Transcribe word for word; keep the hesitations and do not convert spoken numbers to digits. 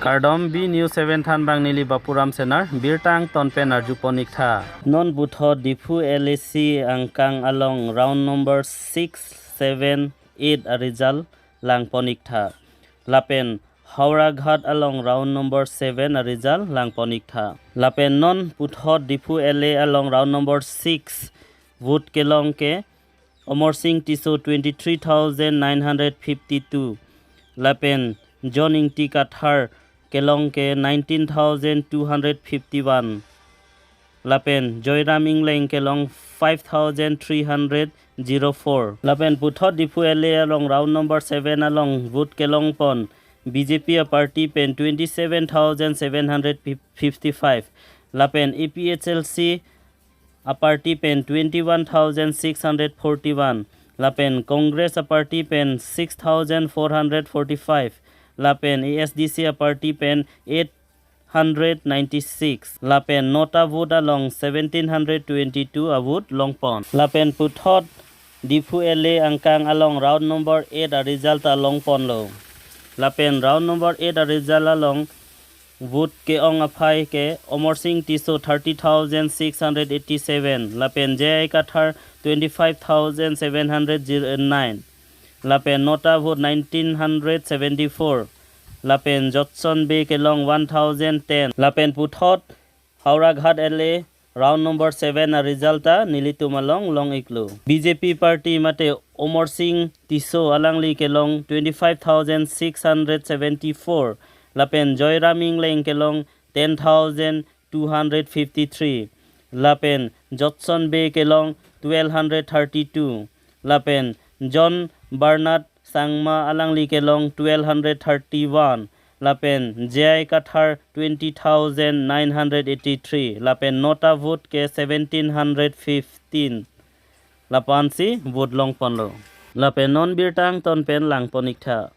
Kardom B News seven thanbang neli Bapuram Senar, birta angton pen arjupon ik tha. Non puthot Diphu L A C angkang along round number six, seven, eight a result langpon ik tha. Lapen Howraghat along round number seven a result langpon ik tha. Lapen non puthot Diphu L A along round number six vote kelong ke Amarsing Tisso twenty-three thousand nine hundred fifty-two. Lapen John Ingti Kathar kelong ke nineteen thousand two hundred fifty-one. Lapen Joyram Engleng kelong five thousand three hundred zero four. Lapen puthot Diphu L A along round number seven along vote kelongpon B J P a party pen twenty-seven thousand seven hundred fifty-five. Lapen A P H L C a party pen twenty-one thousand six hundred forty-one. Lapen Congress a party pen six thousand four hundred forty-five. Lapen A S D C a party pen eight hundred ninety-six. Lapen nota vote along seventeen hundred twenty-two a vote longpon. Lapen puthot Diphu L A angkang along round number eight a result ta longponlo. Lapen round number eight a result along vote ke-ong aphai ke Amarsing Tisso thirty thousand six hundred eighty-seven. Lapen J I Kathar twenty-five thousand seven hundred nine. Lapen nota vote nineteen hundred seventy-four. Lapen Jotson Bey kelong one thousand ten. Lapen puthot Howraghat L A round number seven a result ta nelitum along long iklo. B J P party mate Amarsing Tisso alangli kelong twenty-five thousand six hundred seventy-four. Lapen Joyram Engleng kelong ten thousand two hundred fifty-three. Lapen Jotson Bey kelong twelve hundred thirty-two. Lapen John Bernard Sangma alangli kelong twelve hundred thirty-one. Lapen J I Kathar twenty thousand nine hundred eighty-three. Lapen nota vote ke seventeen hundred fifteen. Lapu-ansi vote longponlo. Lapen non birta angton pen langpon ik tha.